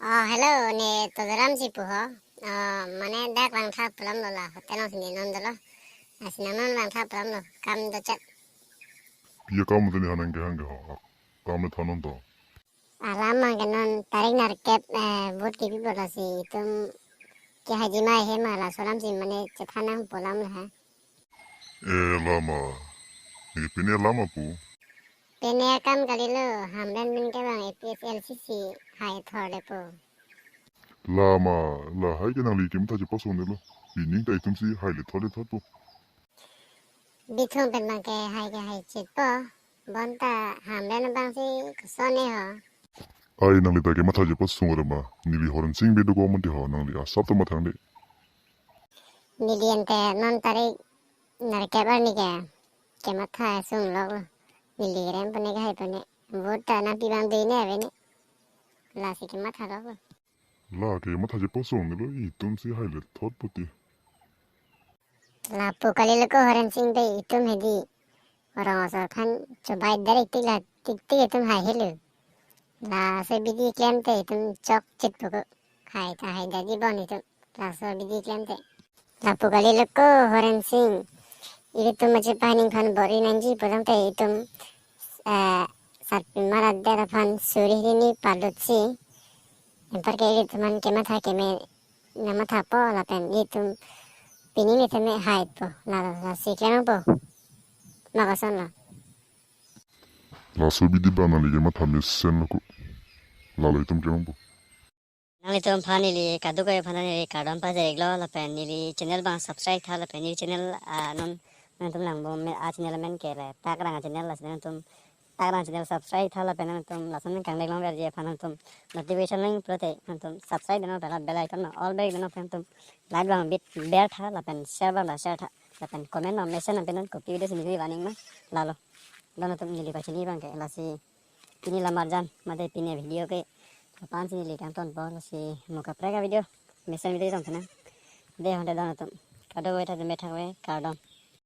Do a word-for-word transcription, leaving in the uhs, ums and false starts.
Oh, hello, ne Tuliram si pu ho. Oh, mane dak vangtha pulam lo la, hotel along si ne non dolo. Lasi nang non vangtha pulam lo, kam do chet. Pi akam tene ha nang kehang ke ho, kam le thanon to. Alam abang ke non tarik nerkep, eh, vote kepi po, lasi itum kehaiji ma he ma, laso alam si mane chethan nang pulam lo ha. Eh, lama. Neke pine lama pu. Pine akam kalilo, Hamren pen ke bang A P H L C si hai thor de po. Lama, lahai ke nangli kematha chepasong de lo. Pining ta itum si hai le thor le thor po. Bithung pen bang ke hai ke hai chet po. Bonta Hamren abang si koson ne ho. Ai, nangli ta kematha chepasong re ma. Neli Horen Sing Bey dokok mati ho, nangli asap ta mathang de. Neli ante non tarik nerkep arni ke kematha sung lok lo. Neli rem pone ke hai pone. Vote ta nangpi bang dui ne ave ne. Lasi kematha lok lo. La kematha chepasong ne lo, itum si hai le thor po ti. Lapu kalilo ko Horen Sing Bey, itum hedi rong asor aphan chobai direct tik la tik tik itum hai helo. Laso abidi klem te itum chok chet po ko. Hai ta hai dadi bon itum. Laso abidi klem te. Lapu kalilo ko Horen Sing. Ilitum mache paning phan bor-i nangji pulang te itum, eh, sarpimar adet aphan suri hini palut si. Anparke ilitum aphan kematha keme nangmatha po lapen itum pining le teme hai po. La, lasi klem po. Ma koson lo. Laso abidi bang nangli kematha mesen lo ko. Lalo itum klem po. Nanglitum aphan neli kadokave aphan neli kardom pajir-iklo lapen neli channel bang subscribe tha lapen neli channel, ah, non nangtum langbom a channel amen ke le Takrang channel, lasi nangtum Takrang channel subscribe tha lapen nangtum lason nang kanglek longverji aphan nangtum notification ling pulote nangtum subscribe deno pela bell icon no all back deno nangtum like bang bit ber tha lapen share bang da share tha lapen comment no mesen nang penon kopi video si neli waning ma lalo. Dono tum neli pachini bang ke lasi pini lamarjan mate pini video ke aphan si neli kangton po, lasi mo kaprek a video mesen video tong tena. De honte dono tum kadokave ta tum bethak ve kardom.